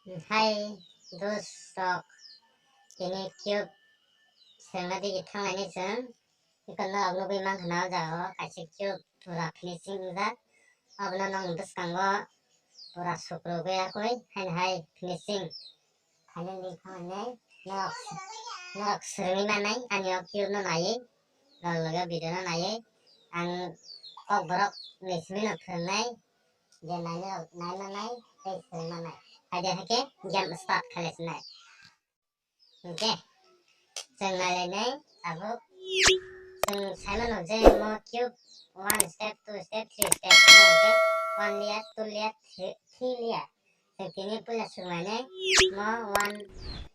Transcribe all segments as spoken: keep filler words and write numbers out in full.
Hai, dos rok, tini cube swrwngna digi thanglaini chwng. Iko norok nugwi mankha na o jaga o kaisa cube pura finishing wngjak. Obono nwng bwskango pura sukrugwi yakwi haino hai finishing khainani thanglainai. Norok, norok swrwngwi manai ani o cube no naiwi, log loge video no naiwi. Ang kokborok ni simi no phwrwngnai. Je naina, naina nai, tei swrwngna nai. Hai de hai khe game start khailai sinai. Hwnkhe chwng nailainai tabuk. Chwng saimano je mo cube one step, two step, three step, omo hwnkhe one layer, two layer, three, three layer. Chwng tini puila swrwnglainai mo one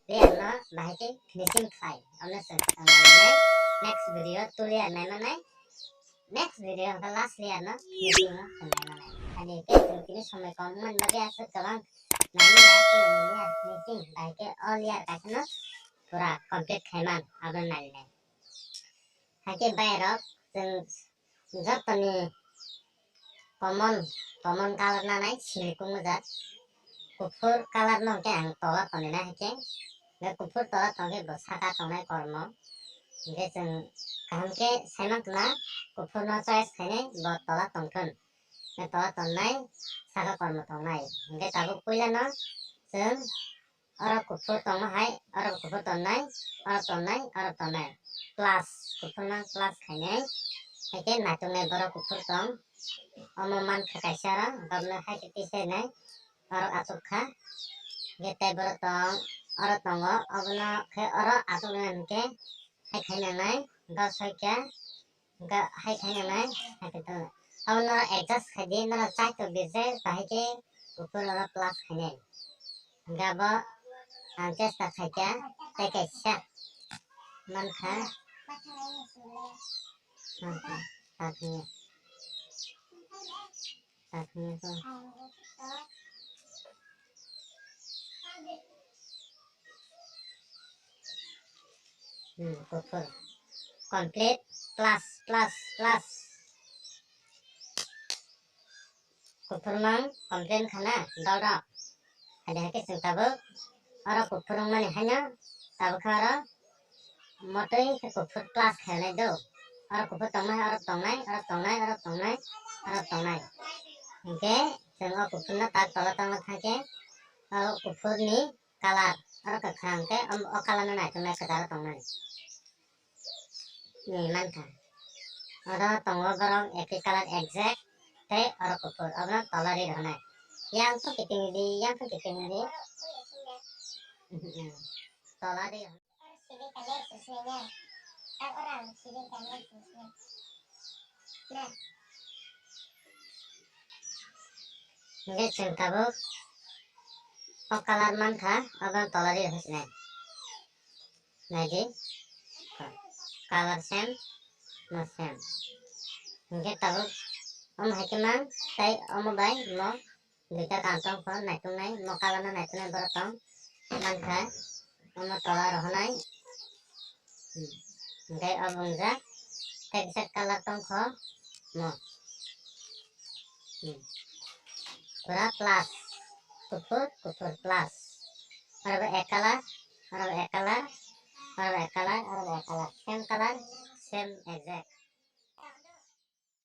layer no bahai khe finishing khlai. Omo chwng nailainai next video two layer naimanai. Next video hwnkhe last layer no finishing o thwngnaimani. Ani khe chwng tini somoi kom wngmani bagwi aswk kwbang nailiya, chwng layer finishing bai khe o layer kaisa no pura complete khaiman abono nainai. Hakhe bairok chwng jotoni common, common color nanai sini kungujak. Kuphur color no hwnkhe ang tola tonina hakhe, hwnkhe kuphur tola tongkhe bo saka tongnai kormo. Hwnkhe chwng kaham khe saiman khna kuphur no choice khainai bo tola tongthun. Hwnkhe tola tongnai saka kormo tongnai. Hwnkhe tabuk puila no chwng oro kuphur tongma hai, oro kuphur tongnai, oro tongnai, oro tongnai. Plus, kuphur mang plus khainai. Haikhe naituknai borok kuphur tong. Omo mankha kaisa oro, hwnkhe obono haikhe tisainai. Oro achuk kha. Hwnkhe tei borok tong, oro tongo, obono khe oro achuknai hwnkhe hai khainanai, dos soi kya. Hwnkhe hai khainanai, hai khe to. Abo norok adjust khai di, norok chai tok di je, bahai khe kuphur oro plus khainai. Hwnkhe abo ang chesta khaikha, tei kaisa mankha. Mankha, tak hwnwi. Tak hwnwi khe. Hmm, kuphur. Complete plus, plus, plus. Kuphur mang complete khana, dol rok. Hadi hakhe chwng tabuk oro kuphur wngmani haino tabuk khe oro motwi khe kuphur plus khainai do. Oro kuphur tongma hai oro tongnai, oro tongnai, oro tongnai, oro tongnai. Hwnkhe chwng o kuphurno tak tola tongma thangkhe o kuphurni color, oro kwkhwrang khe o color no naituknai kwcharo tongnani. Ni mankha. Oro tongo borok ekhi color exact tei oro kuphur, obono tola ri rwnai. Yang phung kiting di, yang phung kiting di. Tola ri. Hingke chwng tabuk o color mankha, obono tola ri rwkha sinai. Naidi, color same, no same. Hingke tabuk omo hai khe mang, tei omo bai mo duita kaam tong kho, naituknai, mo color no naituknai borok tong mankha, omo tola rohonai. Hmm. Hingke obo wngjak, tei kisa color tong kho, mo. Hmm. Pura plus, kuphur, kuphur plus. Oro bo ek color, oro bo ek color, oro bo ek color, oro bo ek color. Same color, same exact.